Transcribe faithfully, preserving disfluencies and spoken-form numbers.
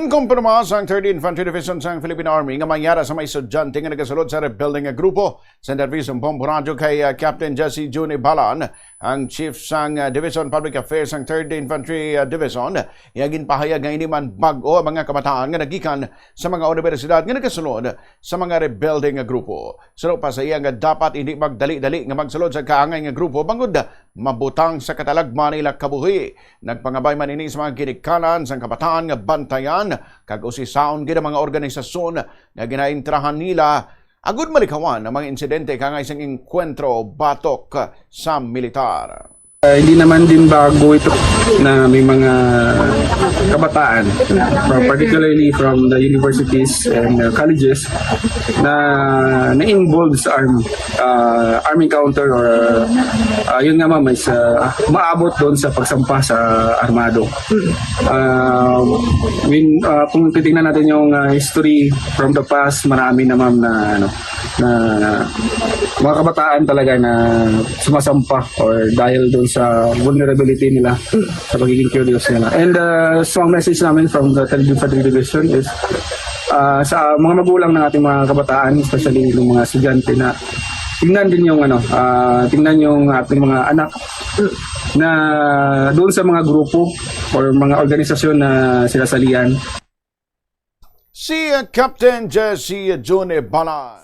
Kumpirma sang Third Infantry Division sang Philippine Army nga may ara sa mga estudyante nga nagasulod sa rebelde nga grupo. Sa interview sa Bombo Radyo kay, ah, Captain Jesse June Balan, ang chief sang, ah, Division Public Affairs sang Third Infantry, ah, Division, iya ginpahayag nga ini man bag-o ang mga kabataan nga nagikan sa mga universidad nga nagasulod sa mga rebelde nga grupo. Suno pa sa iya nga dapat hindi magdali-dali nga magsulod sa kaangay nga grupo bangod mabutang sa katalagman nila kabuhi. Nagpangabay man ini sa mga ginikanan sang kabataan nga bantayan kag usisaon gid ang mga organisasyon nga ginaintrahan nila agud malikawan ang mga insidente kaangay sang engkwentro batok sa militar. Ah, hindi naman din bago ito na may mga kabataan, from, particularly from the universities and, uh, colleges, na na-involved sa arm, uh, arm encounter or, uh, yun nga, ma'am, is, uh, maabot doon sa pagsampa sa armado. Uh, when, uh, kung titingnan natin yung, uh, history from the past, marami na, ma'am, na, ano, na mga kabataan talaga na sumasampa or dahil doon sa vulnerability nila, sa pagiging curious nila. And, uh, so ang message namin from the Third Infantry Division is, uh, sa mga magulang ng ating mga kabataan, especially ng mga estudyante, na tingnan din yung, ano, uh, tingnan yung ating mga anak na doon sa mga grupo or mga organisasyon na sinasalihan. Si, uh, Captain Jesse June Balan.